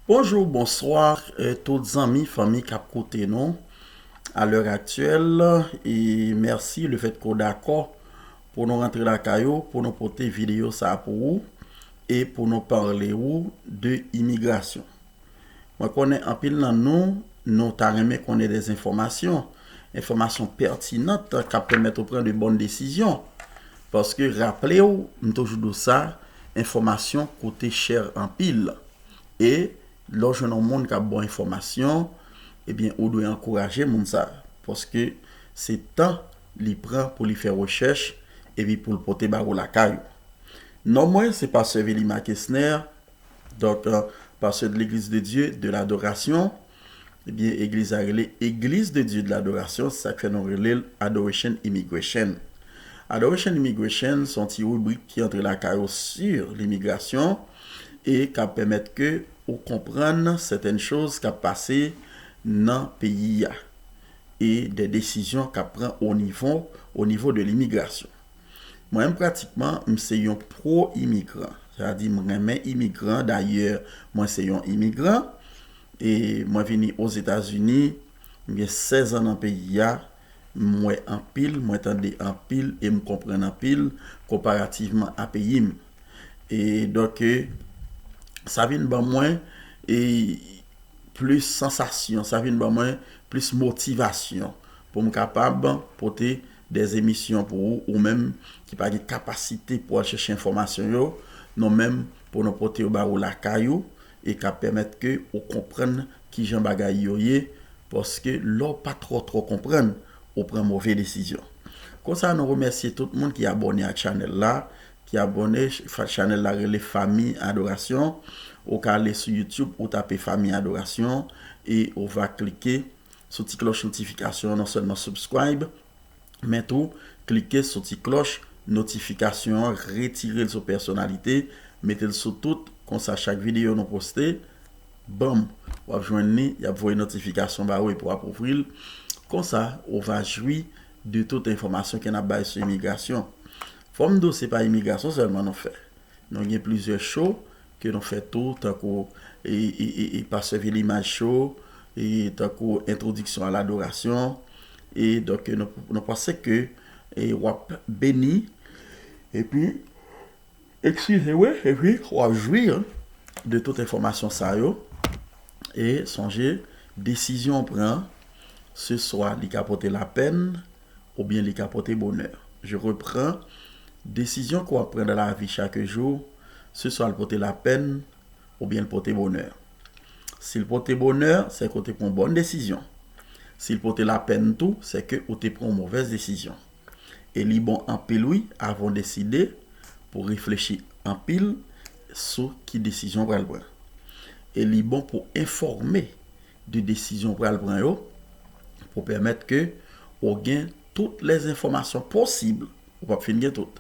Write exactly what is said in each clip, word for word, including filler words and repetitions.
Bonjou, bonswa, eh, tout zanmi, fanmi k ap koute nou a lè aktyèl, e mèsi lefètke w dakò pou nou rantre lakay ou, pou nou pote videyo sa a pou ou, e pou nou pale ou de imigrasyon. Mwen konnen anpil nan nou, nou ta renmen konnen de enfòmasyon, enfòmasyon pètinant k ap pèmèt ou pran de bòn desizyon. Paske, raple w, m toujou di w sa, enfòmasyon koute chè anpil. E lè w jwenn yon moun k ap ba w enfòmasyon, ebyen, ou dwe ankouraje moun sa a. Paske se tan li pran pou li fè rechèch, epi pou l pote ba ou lakay ou. Non mwen, se pastè Velima Kesner, donk, euh, pastè de l'Église de Dieu de l'Adoration. Ebyen, egliz la rele Église de Dieu de l'Adoration, se sa k fè nou rele l Adoration Immigration. Adoration Immigration, se yon ti ribrik ki antre lakay ou sou limigrasyon e k ap pèmèt ke ou konprann sètèn choz k ap pase nan peyi a e de desizyon k ap pran o nivo, o nivo de limigrasyon. Mwen menm, pratikman, m se yon pwo-imigran. Sa vle di, m renmen imigran. Dayè, mwen se yon imigran. E mwen vini Ozetazini, m gen sèz an nan peyi a. M wè anpil, mwen tande anpil e m konprann anpil konparativman a peyi m. E donk, e, sa vin ban mwen, e, plis sansasyon, sa vin ban mwen plis motivasyon pou m kapab pote de emisyon pou ou, ou menm ki pa gen kapasite pou al chèche enfòmasyon yo, nou menm pou nou pote yo ba ou lakay ou, e k ap pèmèt ke ou konprann kijan bagay yo ye, paske lè w pa twò twò konprann, ou pran move desizyon. Konsa, nou remèsye tout moun ki abòne ak chanèl la, ki abòne, chanèl la rele Fanmi Adorasyon. Ou ka ale sou YouTube, ou tape Fanmi Adorasyon, e ou va klike sou ti klòch notifikasyon an, non sèlman subscribe, men tou klike sou ti klòch notifikasyon an, retire l sou pèsonalite, mete l sou tout, konsa chak videyo nou poste, banm, w ap jwenn li, y ap voye notifikasyon ba ou epi w ap ouvri l. Konsa, ou va jwi de tout enfòmasyon ke n ap bay sou imigrasyon. Fò m di w, se pa imigrasyon sèlman nou fè. Nou gen plizyè show ke nou fè tou, tankou, e, e, e, e Pastè Vilima Show, e tankou Introduction à l'adoration. E donk, nou, nou panse ke, e, w ap beni, epi, eskize, wi, epi w ap jwi, en, de tout enfòmasyon sa yo. E sonje, desizyon w pran, se swa li ka pote lapèn, oubyen li ka pote bonè. Je reprends, desizyon ke w ap pran dans la vie chaque jour, se swa l pote lapèn, oubyen l pote bonè. Si l pote bonè, se ke w te pran yon bòn desizyon. Si l pote lapèn tou, se ke ou te pran yon movèz desizyon. E li bon anpil, wi, avan w deside, pou w reflechi anpil sou ki desizyon w pral pran. E li bon pou w enfòme de desizyon w pral pran yo, pou pèmèt ke w gen tout lèzenfòmasyon posib. Ou p ap fin gen tout,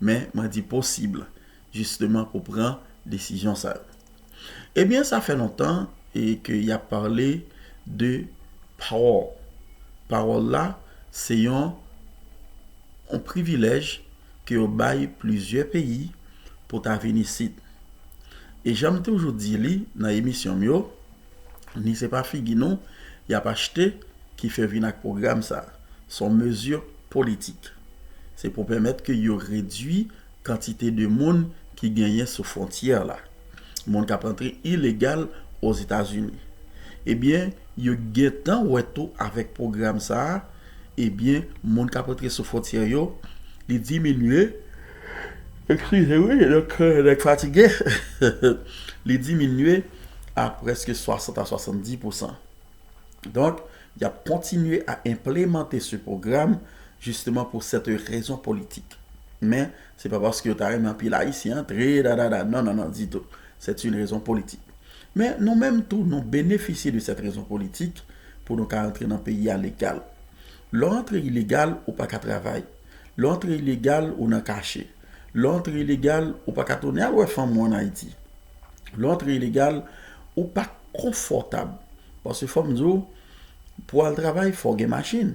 men mwen di posib, jisteman, pou pran desizyon sa yo. Ebyen, sa fè lontan e ke y ap pale de pawòl. Pawòl la, se yon, yon privilèj ke yo bay plizyè peyi pou ta vin isit. E jan m toujou di li nan emisyon m yo, ni se pa figi nou y ap achte ki fè vin ak pwogram sa a. Se yon mezi politik. Se pou pèmèt ke yo redui kantite de moun ki genyen sou fwontyè la. Moun k ap antre ilegal Ozetazini. Ebyen, yo gentan wè tou avèk pwogram sa a, ebyen, moun k ap antre sou fwontyè yo, li diminye, eskize, wi, donk, euh, nèg fatige, li diminye a prèske swasant a swasanndis pousan. Donk, y ap kontinye a enplemante se pwogram, jisteman pou sèt rezon politik. Men, se pa paske yo ta renmen anpil Ayisyen antre, dadada, non, non, non, ditou. C'est une raison politique. Men nou menm tou, nou benefisye de sèt rezon politik pou nou ka antre nan peyi a legal. Lè w antre ilegal, ou pa ka travay. Lè w antre ilegal, ou nan kache. Lè w antre ilegal, ou pa ka tounen al wè fanmi w ann Ayiti. Lè w antre ilegal, ou pa konfòtab. Paske fò m di w, pou w al travay, fò w gen machin.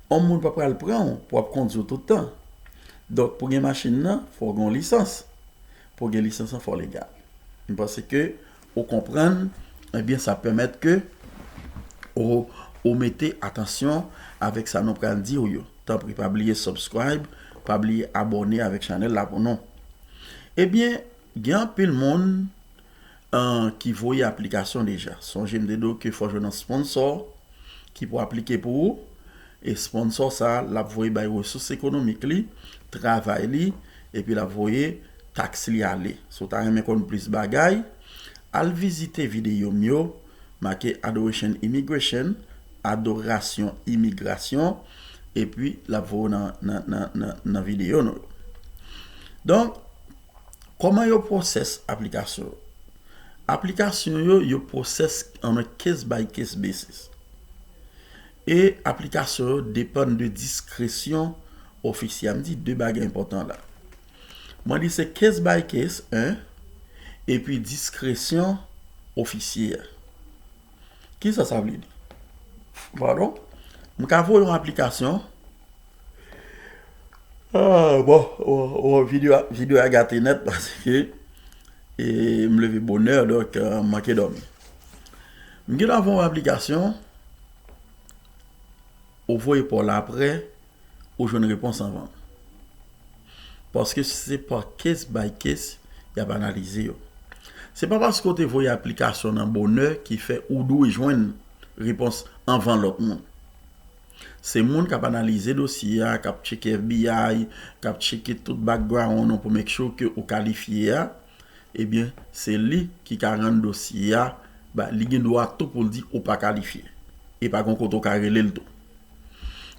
Yon moun pa pral pran w pou w ap kondui w tout tan. Donk, pou gen machin nan, fò w gen yon lisans. Pou w gen lisans lan, fò w legal. M panse ke ou konprann, ebyen, sa pèmèt ke ou, ou mete atansyon avèk sa nou pral di w yo. Tanpri, pa bliye subscribe, pa bliye abòne avèk chanèl la pou nou. Ebyen, gen anpil moun, an, ki voye aplikasyon deja. Sonje m te di w ke fò jwenn yon sponsor ki pou aplike pou ou. E sponsor sa, l ap voye bay resous ekonomik li, travay li, epi l ap voye taks li ale. Si w ta renmen konn plis bagay, al vizite videyo m yo, make Adoration Immigration, Adorasyon Imigrasyon, epi l ap voye w nan, nan, nan, nan, nan videyo nou yo. Donk, kòman yo pwosès aplikasyon yo? Aplikasyon yo, yo pwosès on a case by case basis. E aplikasyon yo depann de diskresyon ofisye a. M di de bagay enpòtan la. Mwen di se case by case, en, epi diskresyon ofisye a. Kisa sa vle di? Padon? M ka voye yon aplikasyon. Ah, bon, o, o, videyo a, videyo a gate nèt paske e, m leve bonè, donk, euh, m manke dòmi. M gen dwa voye yon aplikasyon, ou voye pa w la apre, ou jwenn repons anvan. Paske se pa case by case y ap analize yo. Se pa paske w te voye aplikasyon nan bonè ki fè ou dwe jwenn repons anvan lòt moun. Se moun k ap analize dosye a, k ap tcheke F B I, k ap tcheke tout background ou pou make sure ke ou kalifye a, ebyen, se li ki ka rann dosye a, ba, li gen dwa tou pou l di ou pa kalifye. E pa gen kote ou ka rele l tou.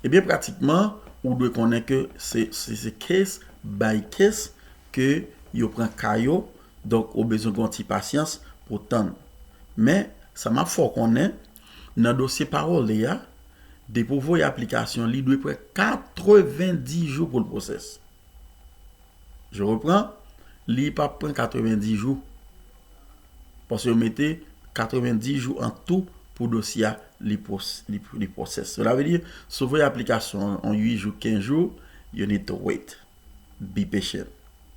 Ebyen, pratikman, ou dwe konnen ke se, se, se case by case ke yo pran ka yo, donk ou bezwen gen yon ti pasyans pou tann. Men, sa m ap fè w konnen, nan dosye Parole a, depi w voye aplikasyon, li dwe pran katrevendis jou pou l pwosès. Je reprends, li p ap pran katrevendis jou. Paske yo mete katrevendis jou an tou pou dosye a li pwos-, li, li pwosès. Cela veut dire, si w voye aplikasyon an uit jou, kenz jou, you need to wait. Be patient.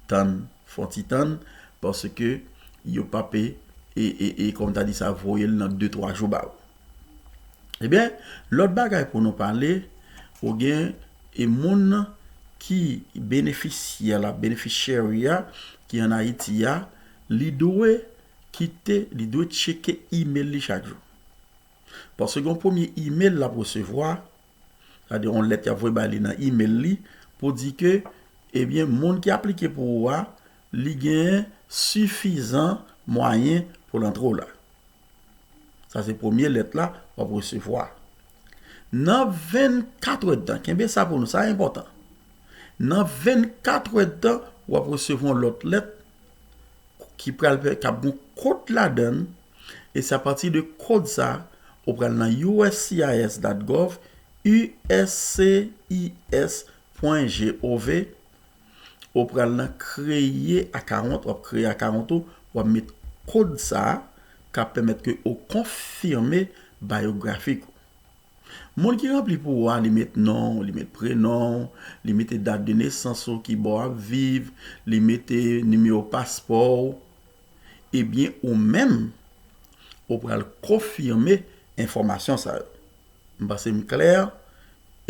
Tann, fè yon ti tann, paske yo p ap, e, e, e, e, kòm ta di sa, voye l nan de, twa jou ba ou. Ebyen, lòt bagay pou nou pale, ou gen, e, moun ki benefisyè la, beneficiary a, ki ann Ayiti a, li dwe kite, li dwe tcheke email li chak jou. Paske gen yon premye email l ap resevwa, sa vle di yon lèt y ap voye ba li nan email li, pou di ke, ebyen, moun ki aplike pou ou a, li gen sifizan mwayen pou l antre w la. Sa se premye lèt la w ap resevwa. Nan vennkat èdtan, kenbe sa pou nou, sa enpòtan. Nan vennkat èdtan, w ap resevwa yon lòt lèt ki pral fè, k ap gen yon kòd ladan l, e se apati de kòd sa, ou pral nan U S C I S dot gov, U S C I S pwen gov, ou pral nan kreye account, w ap kreye account ou, w ap met kòd sa, k ap pèmèt ke ou konfime bayografik ou. Moun ki ranpli pou ou a, li met non, li met prenon, li mete dat de nesans ou, ki bò w ap viv, li mete nimewo paspò w. Ebyen, ou menm, ou pral konfime enfòmasyon sa yo. M panse m klè,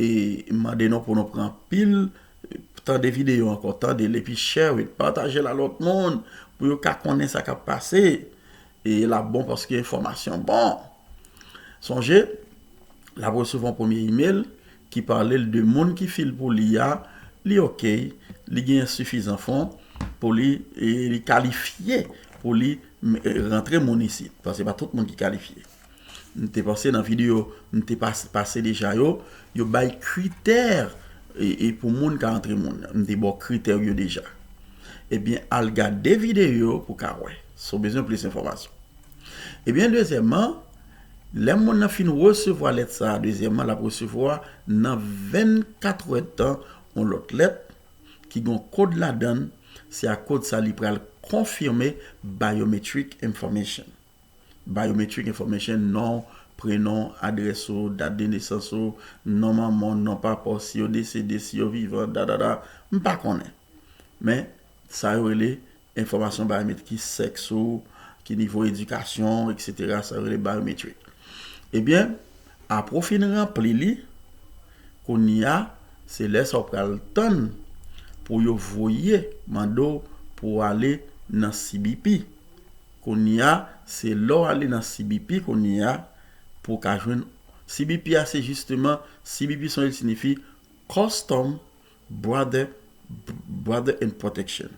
e m mande nou pou nou pran anpil, tande videyo ankò, tande l, epi share it, pataje l a lòt moun, pou yo ka konnen sa k ap pase. E l ap bon paske enfòmasyon bon. Sonje, l ap resevwa yon premye email ki pale l de moun ki fil pou li a, li oke, li gen sifizan fon pou li, e li kalifye pou li, e, rantre moun isit. Paske pa tout moun ki kalifye. M te panse nan videyo m te pas-, pase deja yo, yo bay kritè, e, e pou moun ka antre moun. M te ba w kritè yo deja. Ebyen, al gade videyo pou w ka wè. Si w bezwen plis enfòmasyon. Ebyen, dezyèmman, lè moun nan fin resevwa lèt sa a, dezyèmman, l ap resevwa nan vennkat èdtan yon lòt lèt ki gen yon kòd ladan l, se a kòd sa li pral konfime biometric information. Biometric information, non, prenon, adrès ou, dat de nesans ou, non manman w, non papa w, si yo desede, si yo vivan, da, da, da, m pa konnen. Men, sa yo rele enfòmasyon byometrik, sèks ou, nivo edikasyon, etsetera, sa yo rele biometric. Ebyen, apre w fin ranpli li, kounye a, se lè sa w pral tann pou yo voye mande w pou w ale nan C B P. Kounye a, se lè w ale nan C B P kounye a pou w ka jwenn C B P a, se jisteman, C B P sonje l siyifi Custom Border, Border and Protection.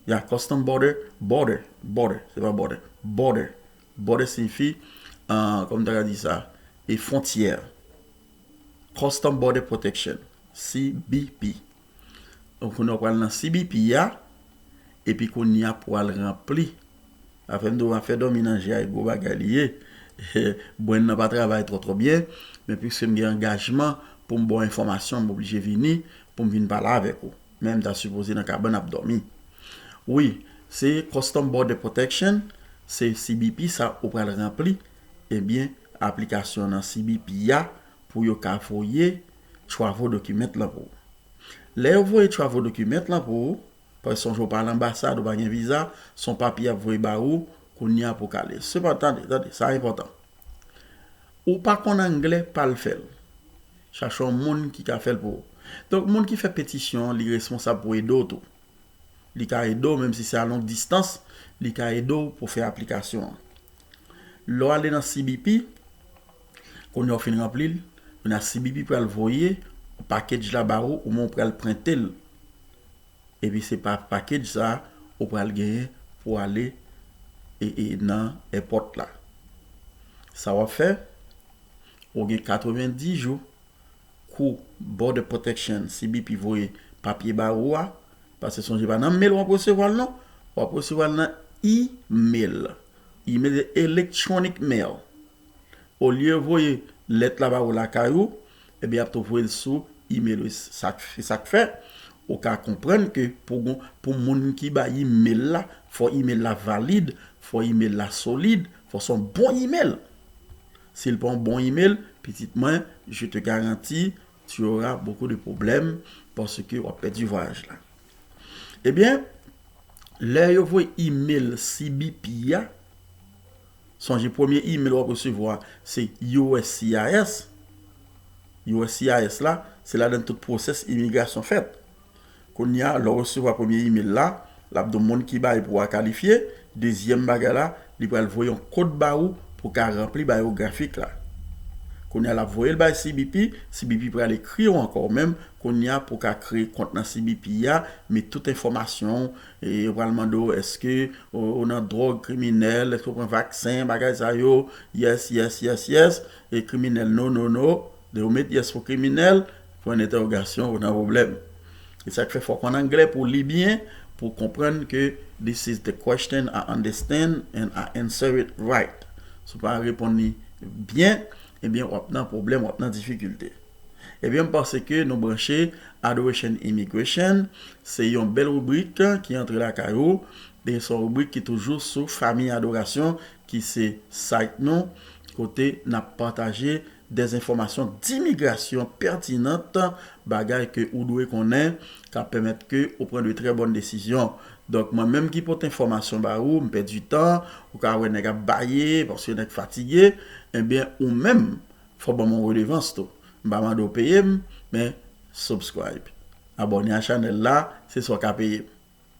Ya, Custom Border, Border, Border, se pa Border, Border. Border siyifi, uh, kòman ta ka di sa, e fwontyè. Custom Border Protection, C B P. Donk, kounye a w pral nan C B P a, epi kounye a pou w al ranpli. Afè m di w, afè dòmi nan je a, e gwo bagay li ye. Brenn nan pa travay twò twò byen, men piske m gen angajman pou m ba w enfòmasyon, m oblije vini pou m vin pale avèk ou. Men m ta sipoze nan kabann ap dòmi. Wi, se Custom Border Protection, se C B P sa ou pral ranpli, ebyen, aplikasyon nan C B P a pou yo ka voye travel document lan pou ou. Lè yo voye travel document lan pou ou, paske sonje w pa al anbasad, ou pa gen viza, se yon papye y ap voye ba ou, kounye a pou w ka ale. Sepandan, tande, tande, sa enpòtan. Ou pa konn anglè, pa al fè l. Chache yon moun ki ka fè l pou ou. Donk, moun ki fè petisyon an, li responsab pou ede w tou. Li ka ede w, menm si se a long distans, li ka ede w pou w fè aplikasyon an. Lè w ale nan C B P, kounye a w fin ranpli l, kounye a C B P pral voye package la ba ou, ou menm w pral prente l. Epi se pa package sa ou pral genyen pou ale e, e nan airport la. Sa w ap fè, ou gen katrevenndis jou kou Border Protection, C B P voye papye ba ou a, paske sonje pa nan mail w ap resevwa l non, w ap resevwa l nan email. Email, electronic mail. Olye voye lèt la ba ou lakay ou, ebyen y ap tou voye l sou email ou. Sa k, sa k fè, ou ka konprann ke pou gon, pou moun ki bay email la, fò email la valid, fò email la solid, fò se yon bon email. Si l pa yon bon email, pitit mwen, je te garantis, tu auras beaucoup de problèmes paske w ap pèdi vwayaj la. Ebyen, lè yo voye email C B P a, sonje premye email w ap resevwa se U S C I S. U S C I S la, se ladan tout pwosès imigrasyon fèt. Kounye a, lè w resevwa premye email la, l ap di w moun ki bay pou w a kalifye. Dezyèm bagay la, li pral voye yon kòd ba ou pou w ka ranpli bayografik la. Kounye a, l ap voye l bay C B P, C B P pral ekri w ankò menm, kounye a pou w ka kreye kont nan C B P a, met tout enfòmasyon w, e yo pral mande w èske ou, ou nan dwòg, kriminèl, èske ou pran vaksen, bagay sa yo, yes, yes, yes, yes, e kriminèl, no, no, no, lè yo met yes pou kriminèl, pwen entèwogasyon, ou nan pwoblèm. E sa k fè fò w konn anglè pou w li byen, pou w konprann ke this is the question, I understand and I answer it right. Si w pa reponn li byen, ebyen w ap nan pwoblèm, w ap nan difikilte. Ebyen, m panse ke nou branche Adoration Immigration. Se yon bèl ribrik ki antre lakay ou. E se yon ribrik ki toujou sou Fanmi Adorasyon, ki se site nou, kote n ap pataje dèzenfòmasyon dimigrasyon pètinan, bagay ke ou dwe konnen, k ap pèmèt ke ou pran de trè bòn desizyon. Donk, mwen menm ki pote enfòmasyon ba ou, m pèdi tan, ou ka wè nèg ap baye, paske nèg fatige, ebyen, ou menm, fò w ban m yon redevans tou. M pa mande w peye m, men subscribe. Abòne a chanèl la, se sa w ka peye m.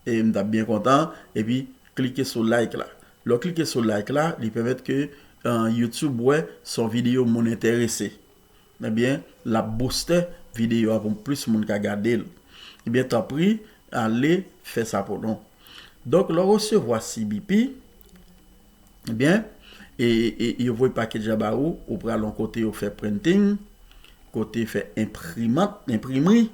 E m t ap byen kontan, epi klike sou like la. Lè w klike sou like la, li pèmèt ke, eh, YouTube wè se yon videyo moun enterese. Ebyen, l ap booste videyo a pou plis moun ka gade l. Ebyen, tanpri, ale fè sa pou nou. Donk, lè w resevwa C B P, ebyen, e, e, e yo voye package la ba ou, ou pral yon kote yo fè printing, kote fè enprimant, enprimri.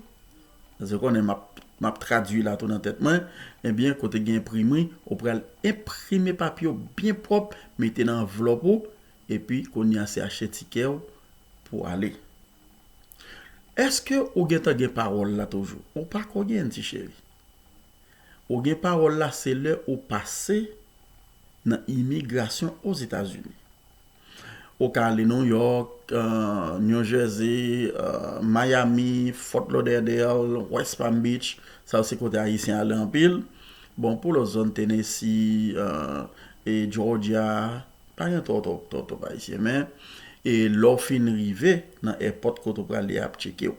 Paske konnen m ap, m ap tradui la tou nan tèt mwen. Ebyen, kote gen enprimri, ou pral enprime papye w byen pwòp, mete nan anvlòp ou, epi kounye a se achte tikè w pou w ale. Èske ou gentan gen pawòl la toujou? Ou pa ko genyen, ti cheri. Ou gen pawòl la, se lè ou pase nan imigrasyon Ozetazini. Ou ka ale New York, eh, New Jersey, eh, Miami, Fort Lauderdale, West Palm Beach. Sa yo se kote Ayisyen ale anpil. Bon, pou lòt zòn, Tennessee, e, Georgia, pa gen twò, twò, twò, twò Ayisyen, men e lè w fin rive nan èpòt kote w prale a, y ap tcheke w.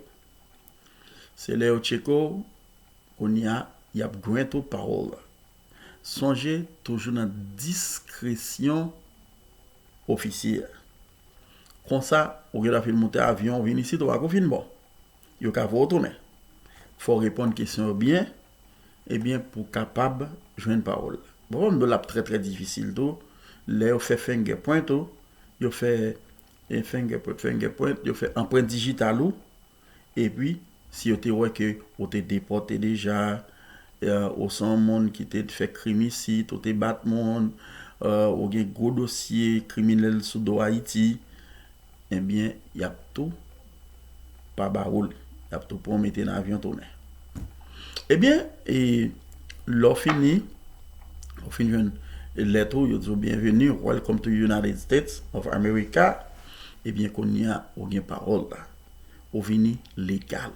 Se lè yo tcheke w, kounye a, y ap grant ou parole la. Sonje, toujou nan diskresyon ofisye a. Konsa, ou gen dwa fin moute avyon, ou vin isit, ou pa ko fin bon. Yo ka voye w tounen. Fò w reponn kesyon yo byen, ebyen, pou w kapab jwenn pawòl la. Bon, m di w l ap trè, trè difisil tou. Lè yo fè fingerprint ou, yo fè, e, fingerprint, fingerprint, yo fè anprent dijital ou, epi, si yo te wè ke ou te depòte deja, e, ou se yon moun ki te fè krim isit, ou te bat moun, e, ou gen gwo dosye kriminèl sou do Ayiti, ebyen, y ap tou pa ba ou l. Y ap tou pran w mete nan avyon tounen. Ebyen, e, lè w fini, ou fin jwenn lèt ou, yo di w, "Bienvenue, welcome to United States of America." Ebyen, kounye a, ou gen pawòl la. Ou vini legal.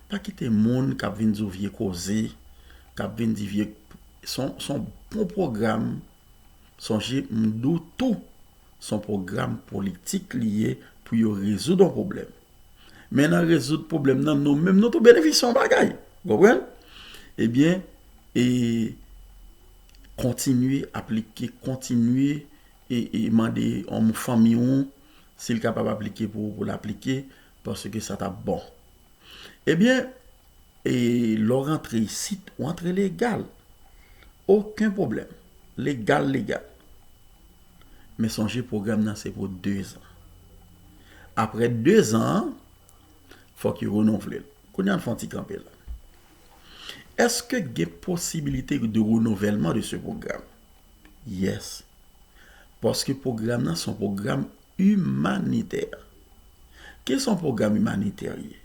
Pa kite moun k ap vin di w vye koze, k ap vin di vye, se yon, se yon bon pwogram. Sonje, m di w tou, se yon pwogram politik li ye pou yo rezoud yon pwoblèm. Men nan rezoud pwoblèm nan, nou menm, nou tou benefisye yon bagay. Ou konprann? Ebyen, e kontinye aplike, kontinye e, e mande yon fanmi w, si l kapab aplike pou, pou l aplike, paske sa t ap bon. Ebyen, e lè w rantre isit, w antre legal. Okenn pwoblèm. Legal, legal. Men sonje, pwogram nan se pou dezan. Apre dezan an, fòk yo renouvle l. Kounye a, n fè yon ti kanpe la. Èske gen posibilite de renouvèlman de ce programme? Yes. Paske pwogram nan se yon pwogram imanitè. Ki se yon pwogram imanitè ye?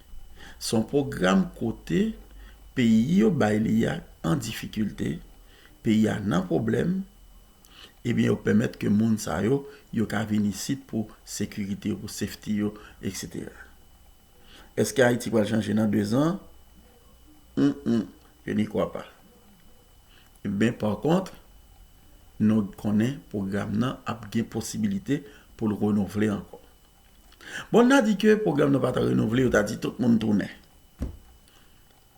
Se yon pwogram kote peyi yo bay li a an difikilte, peyi a nan pwoblèm, ebyen, yo pèmèt ke moun sa yo, yo ka vin isit pou sekirite yo, pou safety yo, etsetera. Èske Ayiti pral chanje nan dezan? Hum, hum, je n'y crois pas. Men pa kont, nou konnen pwogram nan ap gen posibilite pou l renouvle ankò. Bon, n a di ke pwogram nan pa ta renouvle, yo ta di tout moun tounen.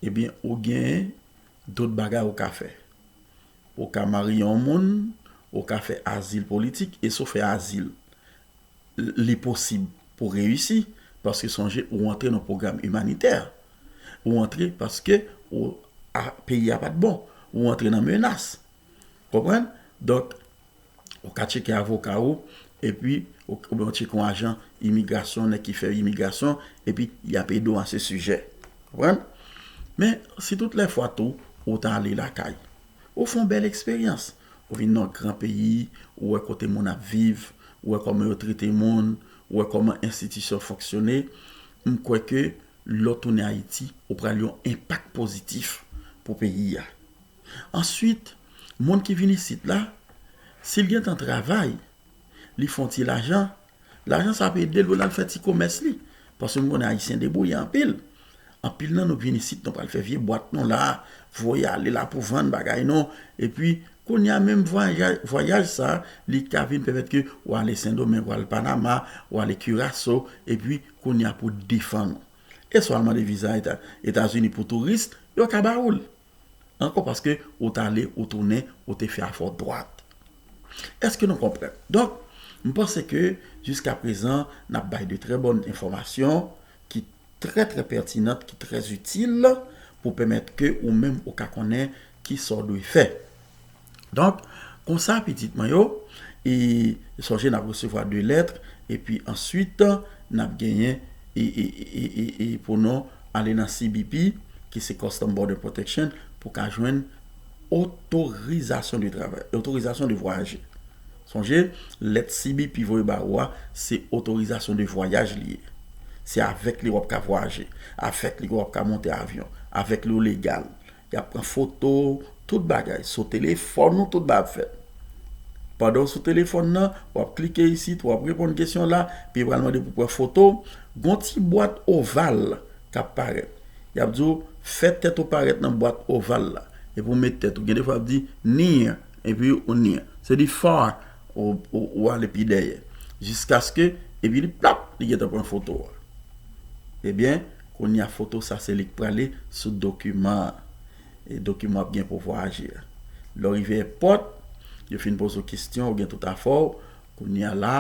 Ebyen, ou gen dòt bagay ou ka fè. Ou ka marye yon moun, ou ka fè azil politik, e si w fè azil, li posib pou reyisi, paske sonje, ou antre nan pwogram imanitè. Ou antre paske ou, a, peyi a pa t bon. Ou antre nan menas. Konprann? Donk, ou ka tcheke avoka ou, epi ou, oubyen ou tcheke yon ajan imigrasyon, nèg ki fè imigrasyon, epi y ap ede w a se sijè. Konprann? Men, si tout lè fwa tou, ou ta ale lakay, ou fè yon bèl eksperyans. Ou vin nan yon gran peyi, ou wè kote moun ap viv, ou wè kòman yo trete moun, ou wè kòman enstitisyon fonksyone, m kwè ke lè w tounen Ayiti, ou pral yon enpak pozitif pou peyi a. Answit, moun ki vin isit la, si l gentan travay, li fè yon ti lajan, lajan sa ap ede l pou l al fè ti komès li. Paske m konnen Ayisyen debouye anpil. Anpil nan nou k vin isit, nou pral fè vye bwat nou la, voye ale la pou vann bagay nou. Epi, kounye a menm vwayaj, vwayaj sa, li ka vin pèmèt ke w ale Sendomeng, w al Panama, w ale Kiraso, epi kounye a pou defann ou. E si w al mande viza Eta-, Etazini pou touris, yo ka ba ou l. Ankò paske ou t ale, ou tounen, ou te fè afè w dwat. Èske nou konprann? Donk, m panse ke jiska prezan, n ap bay de trè bòn enfòmasyon ki trè, trè pètinant, ki trè itil pou pèmèt ke ou menm ou ka konnen ki sa w dwe fè. Donk, konsa, pitit mwen yo, e sonje n ap resevwa de lèt, epi answit, n ap genyen, e, e, e, e, e, e pou nou ale nan C B P, ki se Custom Border Protection, pou ka jwenn otorizasyon de travay, otorizasyon de vwayaje. Sonje, lèt C B P voye ba ou a, se otorizasyon de vwayaj li ye. Se avèk li w ap ka vwayaje, avèk li w ap ka monte avyon, avèk li w legal. Y ap pran foto, tout bagay. Sou telefòn ou tout bagay ap fèt. Pandan w sou telefòn nan, w ap klike isit, w ap reponn kesyon la, pi yo pral mande pou pran foto. Gon ti bwat oval k ap parèt. Y ap di w, fè tèt ou parèt nan bwat oval la. Epi w met tèt ou. Gen de fwa ap di near, epi ou near. Se di far, ou, ou, ou ale pi dèyè. Jiskaske, epi li plap, li gentan pran foto a. Ebyen, kounye a foto sa se li k prale sou dokiman an. E dokiman ap gen pou vwayaje a. Lè w rive èpòt, yo fin poze w kesyon, ou gen tout afè w, kounye a la,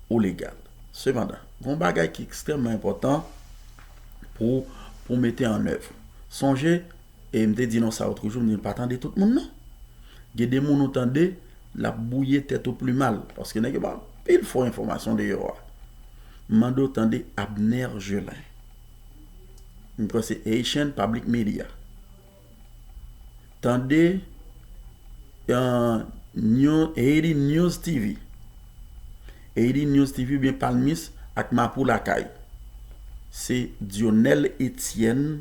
ou legal. Sepandan, gen yon bagay ki ekstrèmman enpòtan pou, pou mete an èv. Sonje, e m te di nou sa lòt jou, m di n pa tande tout moun non. Gen de moun ou tande, l ap bwouye tèt ou pi mal, paske nèg yo ba anpil fo enfòmasyon deyò a. M mande w tande Abner Gelin. M kwè se Haitian Public Media. Tande uh, New, Haiti News T V. Haiti News T V oubyen Palmis ak Mapou Lakay. Se Dionel Etienne,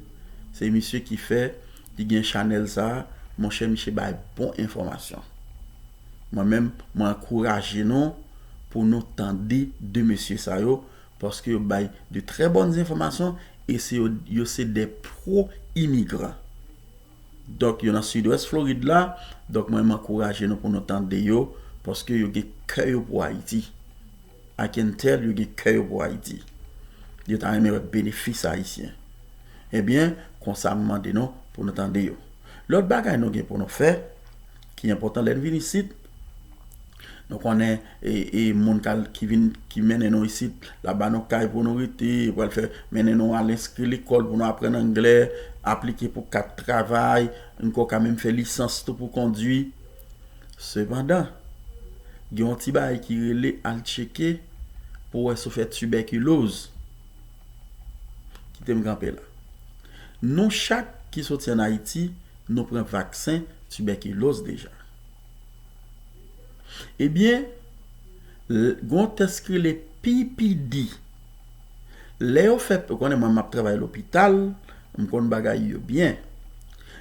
se misye ki fè, ki gen chanèl sa a. Monchè, misye bay bon enfòmasyon. Mwen menm, mwen ankouraje nou pou nou tande de mesye sa yo, paske yo bay de trè bòn enfòmasyon e se yo, yo se de pwo imigran. Donk, yo nan Sidwès Florid la. Donk, mwen, m ankouraje nou pou nou tande yo, paske yo gen kè yo pou Ayiti. I can tell, yo gen kè yo pou Ayiti. Yo ta renmen wè benefis Ayisyen. Ebyen, konsa m mande nou pou nou tande yo. Lòt bagay nou gen pou nou fè, ki enpòtan lè n vin isit, nou konnen e, e moun kal, ki vin, ki mennen nou isit, l ap ba nou kay pou nou rete, pral fè, mennen nou al enskri lekòl pou nou aprann anglè, aplike pou kat travay, n ko ka menm fè lisans tou pou kondwi. Sepandan, gen yon ti bagay ki rele al tcheke pou wè si w fè tibèkiloz. Kite m kanpe la. Nou chak ki soti ann Ayiti, nou pran vaksen tibèkiloz deja. Ebyen, l-, gen yon tès ki rele P P D. Lè yo fè, ou konnen mwen, m ap travay lopital, m konn bagay yo byen.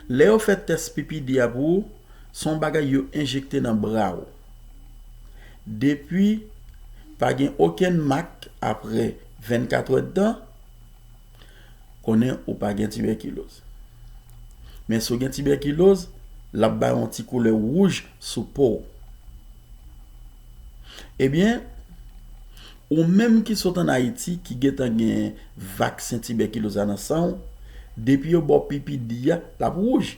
Lè yo fè tès P P D a pou ou, se yon bagay yo enjekte nan bra w. Depi pa gen okenn mak apre vennkat èdtan, konnen ou pa gen tibèkiloz. Men si w gen tibèkiloz, l ap bay yon ti koulè wouj sou po w. Ebyen, ou menm ki sot ann Ayiti, ki gentan gen vaksen tibèkiloz la nan san w, depi yo ba w P P D a, l ap wouj.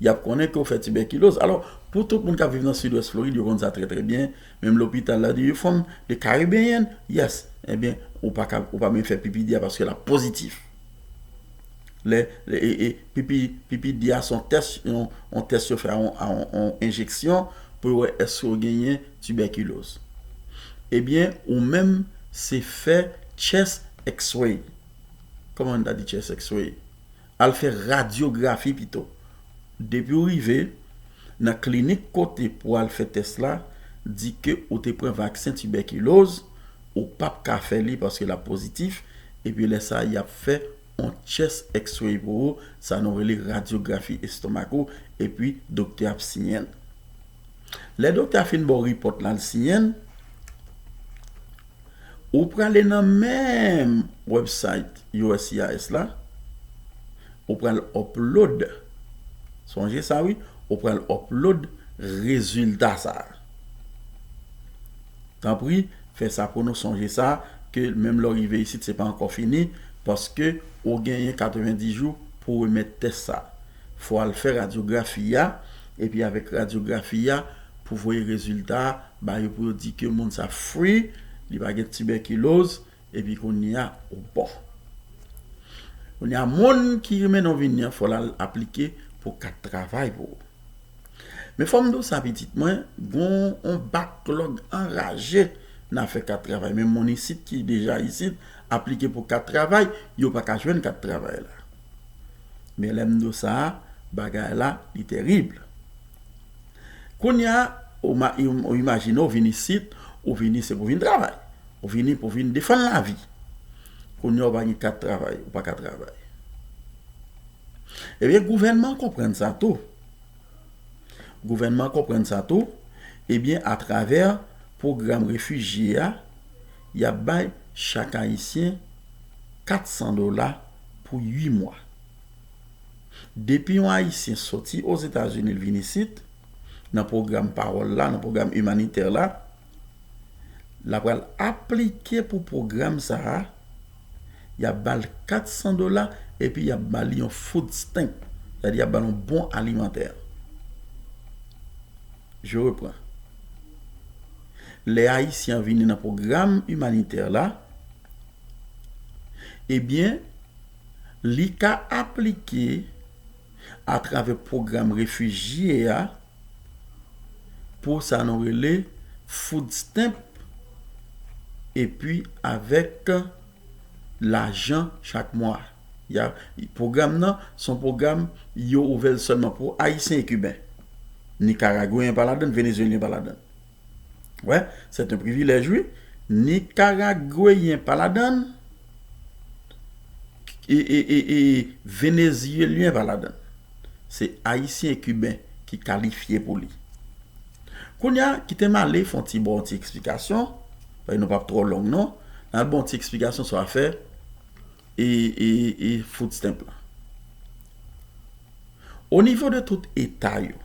Y ap konnen ke w fè tibèkiloz. Alò, pou tout moun k ap viv nan Sidwès Florid, yo konn sa trè, trè byen. Menm lopital la di, "You from the Caribbean?" "Yes." Ebyen, ou pa ka, ou pa menm fè P P D a paske l ap pozitif. Lè, lè, e, e, P P, P P D a se yon tès, yon, yon tès yo fè a yon, a yon, yon enjeksyon pou yo wè èske w genyen tibèkiloz. Ebyen, ou menm, se fè chest X-ray. Kòman n ta di chest X-ray? Al fè radyografi pito. Depi w rive nan klinik kote pou al fè tès la, di ke ou te pran vaksen tibèkiloz, ou p ap ka fè li paske l ap pozitif, epi lè sa a, y ap fè yon chest X-ray pou ou, sa nou rele radyografi estomak ou, epi doktè a ap siyen l. Lè doktè a fin ba w ripòt la, l siyen l, ou prale nan menm website U S C I S la, ou pral upload, sonje sa wi, ou pral upload rezilta sa a. Tanpri, fè sa pou nou, sonje sa, ke menm lè w rive isit, se pa ankò fini, paske ou genyen katrevenndis jou pou remèt tès sa. Fò w al fè radyografi a, epi avèk radyografi a, pou voye rezilta a ba yo, pou yo di ke moun sa free, li pa gen tibèkiloz, epi kounye a, ou bon. Kounye a, moun ki mennen w vini an, fò l al aplike pou kat travay pou ou. Men fò m di w sa, pitit mwen, gon yon backlog anraje nan afè kat travay. Men moun isit ki deja isit, aplike pou kat travay, yo pa ka jwenn kat travay la. Men lè m di w sa a, bagay la, li terib. Kounye a, ou ma-, ou imajine w vin isit, ou vini se pou vin travay. Ou vini pou vin defann lavi. Kounye a, ou pa gen kat travay, ou pa ka travay. Ebyen, gouvènman an konprann sa tou. Gouvènman an konprann sa tou. Ebyen, atravè pwogram refijye a, y ap bay chak Ayisyen kat san dola pou uit mwa. Depi yon Ayisyen soti Ozetazini, l vin isit, nan pwogram pawòl la, nan pwogram imanitè la, l ap pral aplike pou pwogram sa a, y ap ba l kat san dola, epi y ap ba li yon food stamp, sètadi y ap ba l yon bon alimantè. Je reprends. Lè Ayisyen an vini nan pwogram imanitè la, ebyen, li ka aplike atravè pwogram refijye a pou sa nou rele food stamp, epi avèk lajan chak mwa. Ya, pwogram nan, se yon pwogram yo ouvè l sèlman pou Ayisyen e Kiben. Nikaragweyen pa ladan l, Venezyelyen pa ladan l. Wè, c'est un privilège, wi. Nikaragweyen pa ladan l, e, e, e, e Venezyelyen pa ladan l. Se Ayisyen e Kiben ki kalifye pou li. Kounye a, kite m ale fè yon ti, ba w yon ti eksplikasyon, paske nou p ap twò long, non. N al ba w yon ti eksplikasyon sou afè e, e, e food stamp la. O nivo de tout eta yo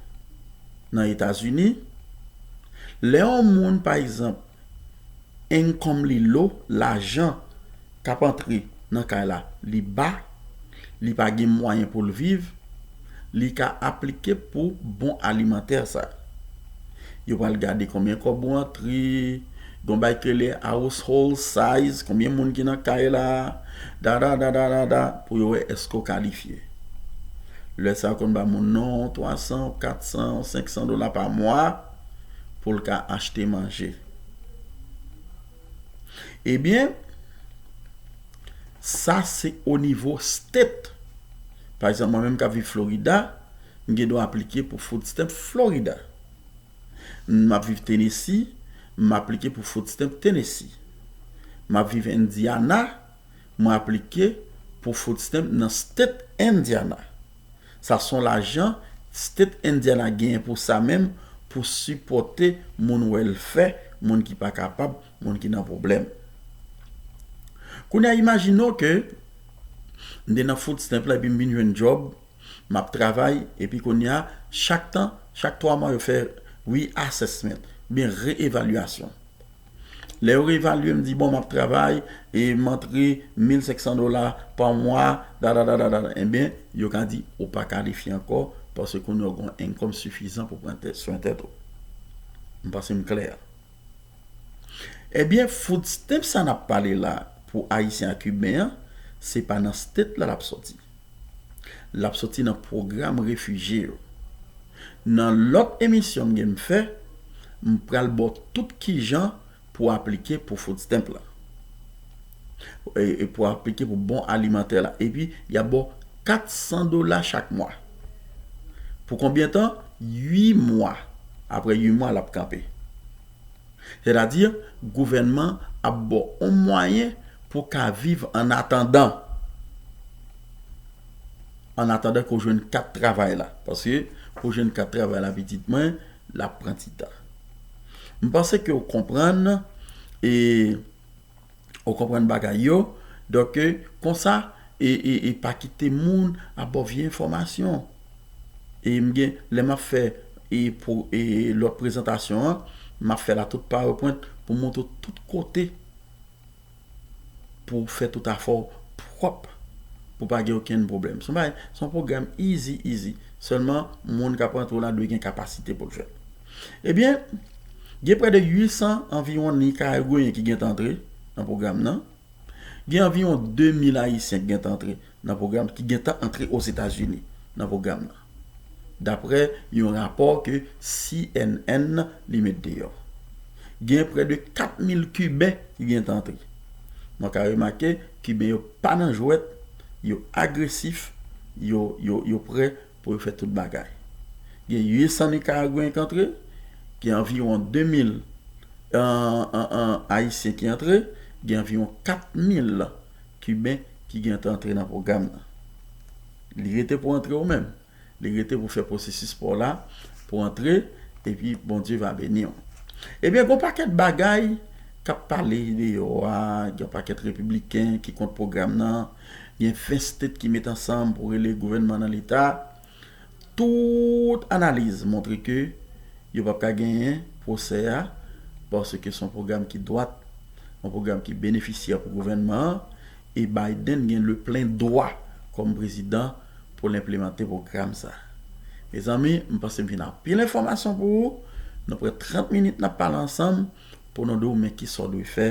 nan Etazini, lè yon moun, pa egzanp, income li low, lajan k ap antre nan kay la, li ba, li pa gen mwayen pou l viv, li ka aplike pou bon alimantè sa. Yo pral gade konbyen kòb ou antre, gon bagay ki rele household size, konbyen moun ki nan kay la, da, da, da, da, da, da, pou yo wè èske w kalifye. Lè sa, yo konn ba moun non, twa san, kat san, senk san dola pa mwa pou l ka achte manje. Ebyen, sa se o nivo state. Pa egzanp, mwen menm k ap viv Florida, m gen dwa aplike pou food stamp Florida. M ap viv Tennessee, m aplike pou food stamp Tennessee. M ap viv Indiana, mwen aplike pou food stamp nan state Indiana. Sa se yon lajan state Indiana genyen pou sa menm, pou sipòte moun welfare, moun ki pa kapab, moun ki nan pwoblèm. Kounye a, imajine w ke m te nan food stamp la epi m vin jwenn djòb, m ap travay, epi kounye a, chak tan, chak twa mwa, yo fè reassessment, oubyen reevalyasyon. Lè yo reevalye m, di, bon, m ap travay, e m antre mil senk san dola pa mwa, da, da, da, da, da. Ebyen, yo ka di, ou pa kalifye ankò, paske kounye a w gen yon income sifizan pou pran tè-, swen tèt ou. M panse m klè. Ebyen, food stamp sa n ap pale la, pou Ayisyen ak Kiben an, se pa nan state la l ap soti. L ap soti nan pwogram refijye yo. Nan lòt emisyon m gen m fè, m pral ba w tout kijan pou w aplike pou food stamp la. E, e pou w aplike pou bon alimantè la. Epi, y ap ba w kat san dola chak mwa. Pou konbyen tan? Uit mwa. Apre uit mwa, l ap kanpe. Sètadi, gouvènman ap ba w yon mwayen pou w ka viv annatandan. Annatandan ke w jwenn kat travay la. Paske pou w jwenn kat travay la, pitit mwen, l ap pran ti tan. M panse ke w konprann, e, w konprann bagay yo. Donk, e, konsa, e, e, e pa kite moun ap ba w vye enfòmasyon. E m gen, lè m ap fè, e, pou, e, lòt prezantasyon an, m ap fè l a tout PowerPoint pou montre w tout kote pou w fè tout afè w pwòp, pou pa gen okenn pwoblèm. Se yon bagay, se yon pwogram easy, easy. Sèlman, moun k ap rantre w la dwe gen kapasite pou l fè l. Ebyen, gen prè de uit san anviwon Nikaragweyen ki gentan antre nan pwogram nan. Gen anviwon de mil Ayisyen ki gentan antre nan pwogram, ki gentan antre Ozetazini nan pwogram nan. Daprè yon rapò ke C N N li met deyò. Gen prè de kat mil Kiben ki gentan antre. Mwen ka remake, Kiben yo pa nan jwèt, yo agresif, yo, yo, yo prè pou yo fè tout bagay. Gen uit san Nikaragweyen ki antre, gen anviwon de mil, an, an, an, Ayisyen ki antre, gen anviwon kat mil Kiben ki gentan antre nan pwogram nan. Li rete pou antre ou menm. Li rete pou fè pwosesis pa w la, pou antre, epi Bondye va beni w. Ebyen, gen yon pakèt bagay k ap pale deyò a, gen yon pakèt repibliken ki kont pwogram nan, Gen ven state ki met ansanm pou rele gouvènman nan leta. Tout analiz montre ke yo p ap ka genyen pwosè a, paske se yon pwogram ki dwat, yon pwogram ki benefisyè pou gouvènman an, e Biden gen le plen dwa kòm prezidan pou l enplimante pwogram sa. Mezanmi, m panse m vin ak anpil enfòmasyon pou ou. Nou pran trant minit n ap pale ansanm pou nou di w men kisa w dwe fè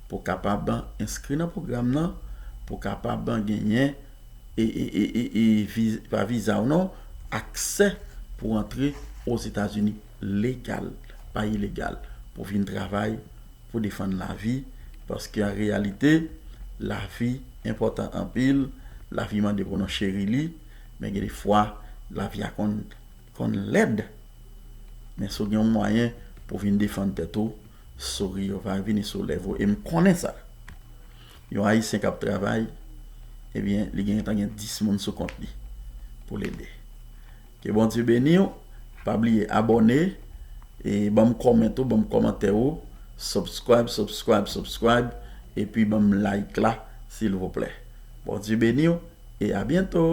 pou w kapab enskri nan pwogram nan, pou w kapab genyen e, e, e, e, e viz, pa viza w non, aksè pou antre Ozetazini legal, pa ilegal, pou vin travay, pou defann lavi, paske an reyalite, lavi enpòtan anpil, lavi mande pou nou cheri li, men gen de fwa, lavi a konn, konn lèd. Men si w gen yon mwayen pou vin defann tèt ou, souri yo va vini sou lèv ou. E m konnen sa. Yon Ayisyen k ap travay, ebyen, li gen tan gen dis moun sou kont li pou l ede. Ke Bondye beni w. Pa bliye abòne, e ban m kòmante w, ban m kòmantè ou, subscribe, subscribe, subscribe, epi ban m like la, silvouplè. Bondye beni w, e a byento.